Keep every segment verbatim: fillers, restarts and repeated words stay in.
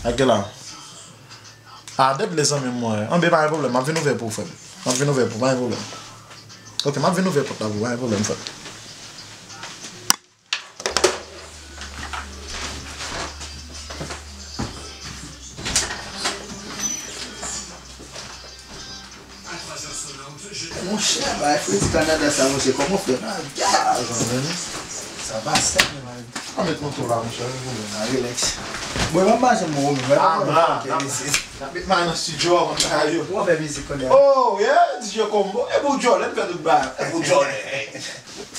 Ak la. A, dead lè zanmi m mwen. Anben, pa gen pwoblèm. M ap vin ouvè pou ou, frè m. M ap vin ouvè pou ou, pa gen pwoblèm. Ok, m ap vin ouvè pòt la pou ou, pa gen pwoblèm, frè m. Monchè, bay fredi Kanada sa, monchè, kòman frè nan gaz? Sa va sèk, men. An met moto la, monchè, wi, wi. Ah, relax. Bon, mwen pa janm wè ou, men. Ah, mwen pa nan studio a, konn bagay yo. Ou fè mizik kounye a. Oh, yeah, D J Combo. E pou jòlè, m fè tout bagay. E pou jòlè.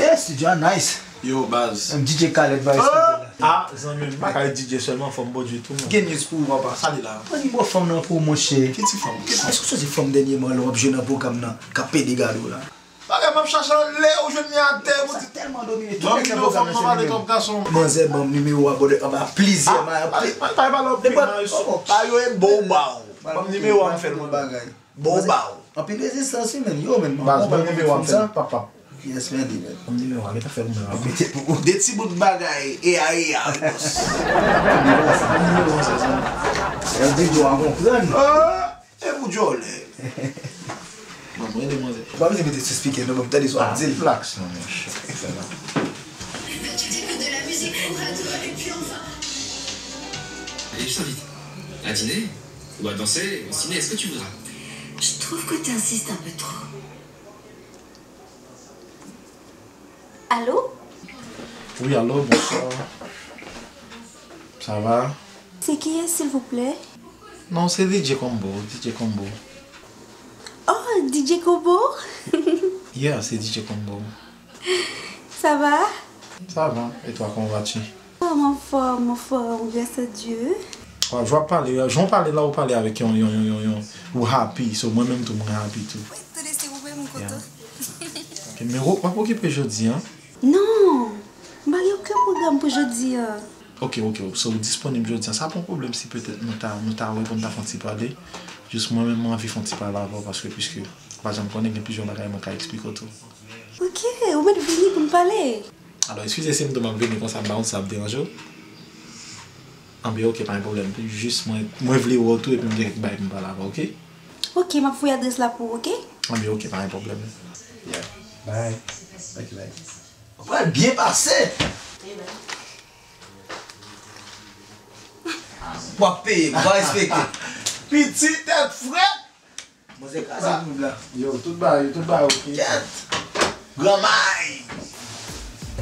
Hey, studio a nice. Yo, baz. Menm D J Khaled va respekte la. Ah, zanmi m, m pa ka D J sèlman, fò m pwodui tou, mwen. Gen news pou ou, papa. Sa li la. Mwen di bon fanm nan pou ou, monchè. Ki ti fanm? Èske w soti fanm dènyèman lè w ap jwe nan pwogram nan, k ap pede gade w la? Bagay m ap chache anlè, ou jwenn li atè, ou di. Sa tèlman domine tout nèg nan pwogram nan se li menm. Manzè ban m nimewo a, brother, anba plizyè mayo. Pa pale w pi mal. Mayo e bo ba w. Ban m nimewo a, m fè l bagay. Bo ba w. Anpil rezistans, wi, men. Yo, men, baz, ban m nimewo a, m fè l pap pap. Yes, men, li, men. Ban m nimewo a, mete afè pou mwen, m ap mete pou ou. De ti bout bagay, e a, e a, wi, bòs. Ban m nimewo a, sa, sa. L di Joe a konprann. Ah! E pou djòlè. Bon, mwen demwazèl. Ou pa bezwen mete sou speaker non, ban m tande sa w ap di l. Relax non, monchè. Fè la. Tu dis que de la musique pour ados et puis enfin. Allez, je t'invite. À dîner, ou à danser, au ciné, ce que tu voudras. Je trouve que t'insistes un peu trop. Allô? Wi, alo, bonswa. Sa va? Se kiyès, silvouplè? Non, se D J Combo, D J Combo. Oh, D J Combo? Yeah, se D J Combo. Ça va? Ça va. Et toi, comment vas-tu? Ah, m anfòm, m anfòm, grâce à Dieu. Wi, jan w pale, jan w pale la, ou pale avèk yon, yon, yon, yon, yon, ou happy, so mwen menm tou, mwen happy tou. Wi, tande se ou menm, m kontan. Ok, men w, w ap okipe jodi a? Non, m pa gen okenn pwogram pou jodi a. Ok, ok, so ou disponib jodi a. Sa pa yon pwoblèm si petèt nou ta, nou ta wè pou n ta fè yon ti pale. Jis mwen menm, mwen anvi fè yon ti pale avè w paske, piske ou pa janm konnen, gen plizyè bagay mwen ka eksplike w tou. Ok, ou mèt vini pou n pale. Alò, eskize si m di w m ap vini konsa, m pa konn si sa ap deranje w. Anben, ok, pa gen pwoblèm. Jis mwen, mwen vle wè w tou epi m gen kèk bagay pou m pale avè w, ok? Ok, m ap voye adrès la pou ou, ok? Anben, ok, pa gen pwoblèm. Yeah. Bye. Ok, bye. Ou pral byen pase. W ap peye, m pa respekte. Pitit tèt frèt. Manzè kraze moun la. Yo, tout bagay, tout bagay, ok. Kèt! Granmay!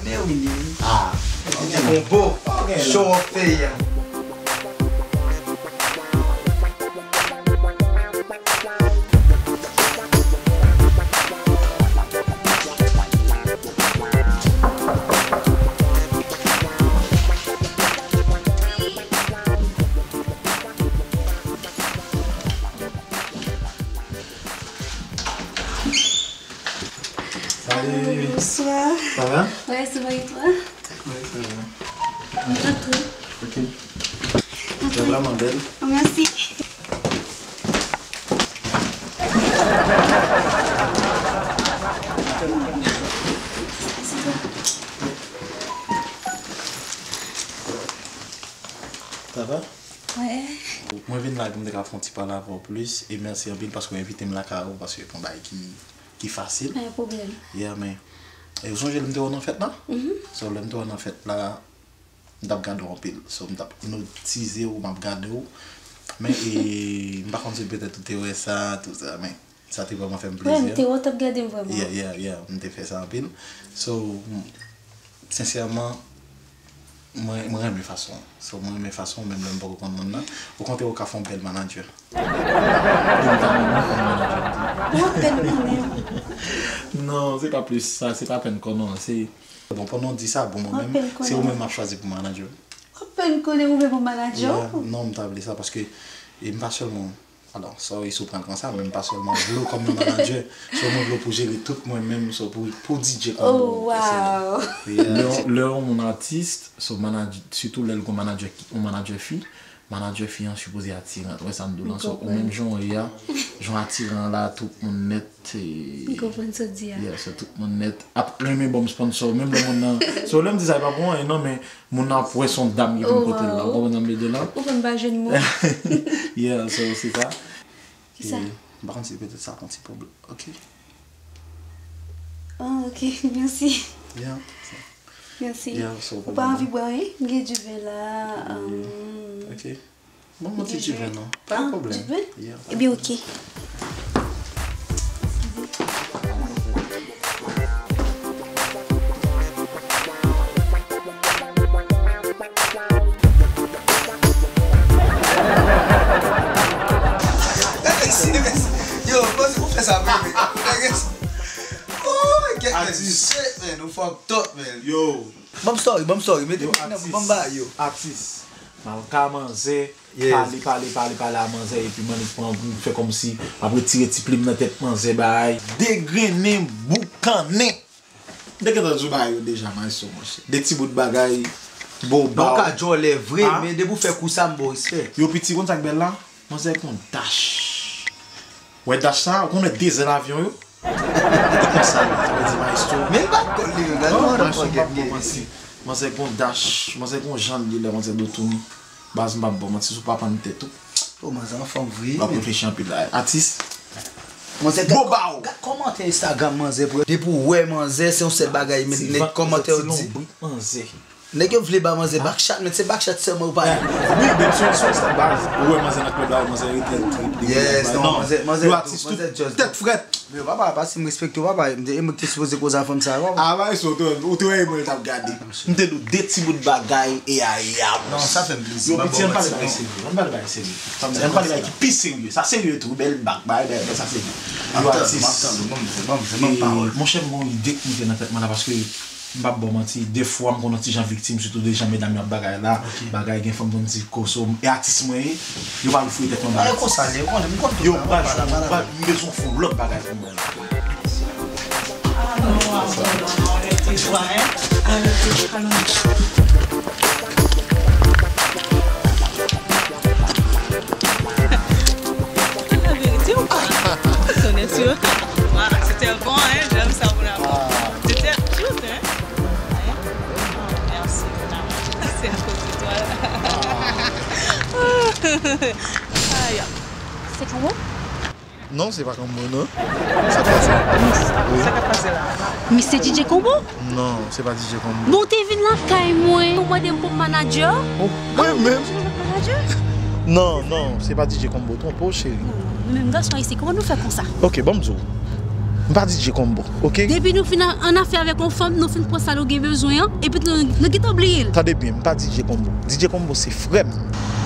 Men wi li wi. Ah. Pitit Combo. Ok, la. Show off peyi a. Salut. Bonsoir. Ça va? Ouais, ça va et toi? Oui, ça va. Entrez. Ok. Entrez. C'est vraiment belle. Merci. Ça va? Wè. Mwen vin la pou m te ka fè yon ti pale avè w plis, e mèsi anpil paske w envite m lakay ou, paske se yon bagay ki, ki fasil. Pa gen pwoblèm. Yeah, men, e ou sonje lè m te wè w nan fèt la? Mhm. So, lè m te wè w nan fèt la, m t ap gade w anpil. So, m t ap ipnotize w, m ap gade w. Men, e, m pa konn si petèt ou te wè sa, tout sa, men sa te vrèman fè m plezi. Wè, m te wè w t ap gade m vrèman. Yeah, yeah, yeah, m te fè sa anpil. So, m, sensèman, mwen, mwen renmen fason w. So, mwen renmen fason w, menm lè m poko konn moun nan. Okontrè, ou ka fè yon bèl manadjè. Ou apèn konnen. Non, se pa plis sa, se pa apèn konnen, se. Bon, pandan w di sa, bon, mwen menm, se ou menm m ap chwazi pou manadjè. Ou apèn konnen ou menm ou manadjè. Yeah, non, m ta vle sa, paske, e m pa sèlman Alò, sorry si w pran l konsa, men m pa sèlman vle w kòm yon manadjè. So, mwen vle w pou jere tout mwen menm, so, pou, pou D J Combo. Oh, wow. Yeah. Lè, lè yon moun atis, so, manadjè, sitou lè l gon manadjè, yon manadjè fi, Manadjè fi an sipoze atiran. Ou wè sa m di w lan? So, ou menm jan w ye a, jan w atiran an la, tout moun nèt, e, m konprann sa w di a. Yeah, so tout moun nèt ap renmen ban m sponsò, menm lè moun nan, so lè m di sa, e pa pou anyen non, men moun nan ap wè se yon dam ki vin kote l la. Ou konprann sa m vle di w lan? Ou fè m pa jwenn mo. Yeah, so se sa. Kisa? E m pa konn si petèt sa konn ti pwoblèm. Ok. Oh, ok, mèsi. Yeah, so, mèsi. Yeah, so, ou pa anvi bwè anyen? M gen diven la. Ok. Bon, mwen ti diven non. Pa gen pwoblèm. Diven? Yeah. Ebyen, ok. Yo, poze pou fè sa, baby. Oh, get that shit, man. Ou fucked up, man. Yo. Ban m story, ban m story. Mete pitit nan pou ban m ba yo. Atis. Mal ka manzè, pale, pale, pale, pale a manzè, epi mannik pran, fè kòmsi ap retire ti plim nan tèt manzè, bay. Degrennen, boukannen. M te gentan di w bagay yo deja, maestro, monchè. De ti bout bagay, bo ba w. Donk, ou ka djòlè vre, men depi w fè kou sa, m ba w respè. Yo piti, konn sa k bèl la? Manzè gon dach. Wè dach sa, ou konnen de zèl avyon yo? E konsa l ye, sa vle di maestro. Men l bat kò l li menm, gade manzè gon dach, manzè gon jan l ye lè manzè do tounen. Baz, m p ap ba w manti, si w pa pann tèt ou. Oh, manzè anfòm vre. W ap reflechi anpil la. Atis. Manzè, gad kòmantè Instagram manzè, pou depi w wè manzè, se yon sèl bagay, men nèg kòmantè yo di. Nèg yo vle ba manzè backshot, men se backshot sèlman yo pale. Wi, men se yon sòs baz. Ou wè manzè nan klèb la, manzè rete trip. Yes, non, manzè, manzè, yo atis tout tèt frèt. Men papa, pa si m respekte w, papa, e mwen ki te sipoze koze a fanm sa, papa. A, bay so, ou te wè e mwen yo t ap gade. M te di w de ti bout bagay e a yam. Non, sa fè m plezi. Yo piti, ann pale bagay serye. Ann pale bagay serye. Ann pale bagay ki pi serye. Sa serye tou, bèl bak, bagay, bagay, sa serye. Yo atis. Monchè, m gon ide k moute nan tèt mwen la, paske m p ap ba w manti, defwa m konn yon ti jan viktim, sitou de jan medam yo ap bagay la, bagay gen fanm konn di koso, e atis mwen ye, yo pral fouye tèt mwen bagay. Yo pral, yo pral, m bezwen fè yon lòt bagay pou mwen. Laverite ou pa? Konnen si yo. Ah, c'était bon, hein, j'aime ça, bravo. C'était cute, hein? Hein? Oh, merci, vraiment. C'est à cause de toi. Aïe. C'est comment? Non, se pa Combo, non. Sa pa sa. Wi. Sa k ap pase la? Misye D J Combo? Non, se pa D J Combo. Bon, w te vin lakay mwen pou mande m pou m manadjè? Oh, mwen menm? Manadjè? Non, non, se pa D J Combo. Twonpe w, cheri. Menm gason ayisyen, kòman nou fè konsa? Ok, ban m di w. M pa D J Combo, ok? Depi nou fin an, an afè avèk yon fanm, nou fin pran sa nou gen bezwen an, epi nou, nou gentan bliye l. Tande byen, m pa D J Combo. D J Combo se frè m.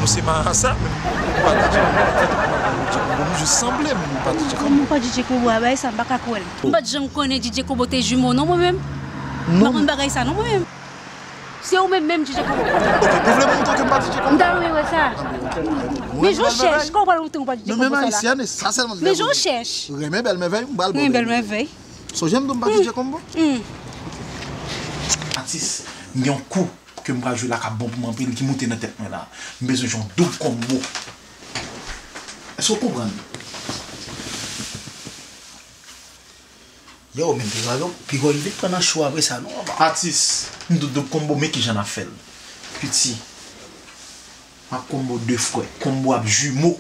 Nou se marasa, men m pa D J Combo. Anfèt, m pa D J Combo, nou jis sanble, men m pa D J Combo. Kòman w pa D J Combo a? Bagay sa, m pa ka kwè l. M pa t janm konnen D J Combo te jimo non, mwen menm. M pa konn bagay sa non, mwen menm. Se ou menm menm D J Combo. Ok, ou vle montre ke m pa D J Combo? M ta renmen wè sa. Men jan w chèch, kòman w pral montre m pa D J Combo sa la? Men menm ayisyèn, e sa sèlman m te vle. Men jan w chèch. Renmen bèl mèvèy, m pral ba w bèl mèvèy. Sonje m di w m pa D J Combo? Atis, m gen yon kou ke m pral jwe la k ap bon pou mwen anpil, ki moute nan tèt mwen la. M bezwen jwe yon doub konbo. Èske w konprann? Yo, men piga yo, piga yo vin vit pran nan cho apre sa, non, papa. Atis, m di w doub konbo, men kijan n ap fè l. Piti, m ap konbo de frè. Konbo ap jimo,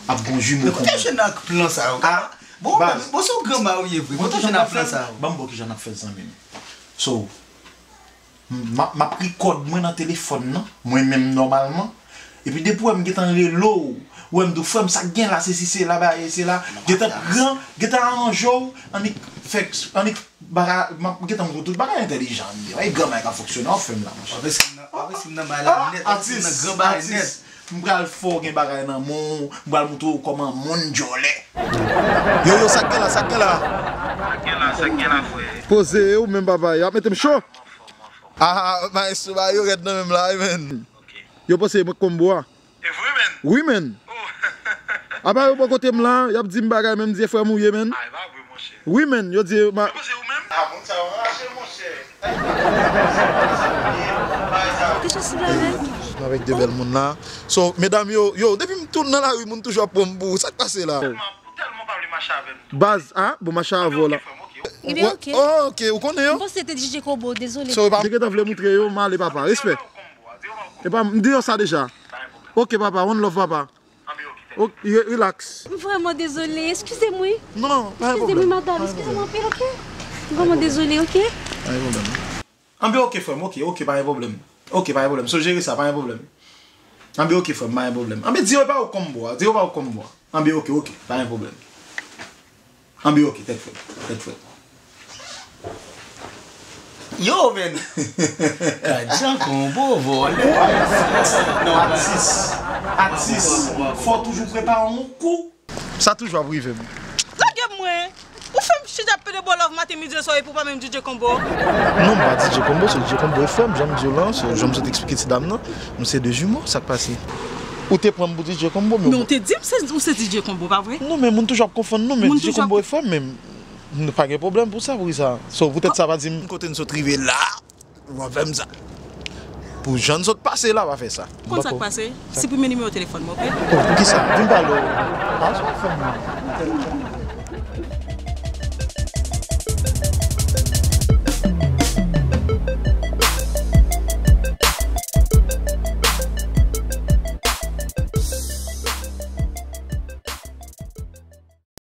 ap gon jimo konbo. Men kote w jwenn ak plan sa yo? Ah, bon, baz, bon, se yon granma ou ye vre. Kote w jwenn ak plan sa yo? Ban m ba w kijan n ap fè l, zanmi m. So, M ap, m ap rekòd mwen nan telefòn nan, mwen menm nòmalman. Epi depi w wè m gentan rele w, ou wè m di w, "Frè m, sa k gen la, sesi, sela, bagay, sela." Gentan pran, gentan aranje w, annik fè, annik bagay, m ap gentan montre w tout bagay entèlijan an ye. Wè, e granmay k ap fonksyone, w ap fè m la, monchè. W ap eskrim nan, w ap eskrim nan bay la nèt, w ap eskrim nan gran bagay nèt. M pral fè w gen bagay nan men w, m pral montre w kòman moun djòlè. Yo, yo, sa k gen la, sa k gen la? Sa k gen la, sa k gen la, frè? Poze, ou menm, papa, y ap mete m cho. Ah, maestro, ba yo rèd nan menm la, wi, men. Yo panse mwen konbo a. E vre, men? Wi, men. Apa yo bò kote m la, y ap di m bagay, men m di e frè m ou ye, men. Ah, e pa vre, monchè. Wi, men, yo di ma... Yo panse ou menm? Ah, moun sa yo rache, monchè. Ki jan sou la, men? Avèk de bèl moun la. So, medam yo, yo, depi m tou nan lari, moun toujou ap pran m pou, sa k pase la? Baz, ah, bon, mache avè w la. Ebyen, ok. Oh, ok, ou konnen yo? M panse se te D J Kobo, dezole. So, e pa m te gentan vle moutre yo, m ale, papa. Respè. E pa m, m di yo sa deja. Ok, papa, one love, papa. Ok, re- relax. M vrèman dezole, eskize m, wi. Non, non, pa gen pwoblèm. Eskize m, wi, madanm, eskize m anpil, ok? M vrèman dezole, ok? Pa gen pwoblèm. Anben, ok, frè m, ok, ok, pa gen pwoblèm. Ok, pa gen pwoblèm. So, jere sa, pa gen pwoblèm. Anben, ok, frè m, pa gen pwoblèm. Anben, di yo pa ou konbo a, di yo pa ou konbo a. Anben, ok, ok, pa gen pwoblèm. Anben, ok, tèt frèt, tèt frèt. Yo, men. Kadjan konbo vòlè. Atis, atis, fò w toujou prepare yon kou. Sa toujou ap rive m. Lage m mwen. Ou fè m chita ap pede ba w love maten, midi, e swa, epi w pa menm D J Konbo. Non, m pa D J Konbo, se D J Konbo e frè m, jan m di w lan, se jan m sot eksplike ti dam nan, nou se de jimo, sa k pase? Ou te pran m pou D J Konbo, men... Men w te di m se, ou se D J Konbo, pa vre? Non, men moun toujou ap konfonn nou, men D J Konbo e frè m, men nou pa gen pwoblèm pou sa, poukisa? So, poutèt sa, pa di m kote n sot rive la. Ou ap fè m sa. Pou jan n sot pase la, pa fè sa. Ou konn sa k pase? Siprime nimewo telefòn mwen, ok? Oh, poukisa? Vin pale w. Pa sa w fè m.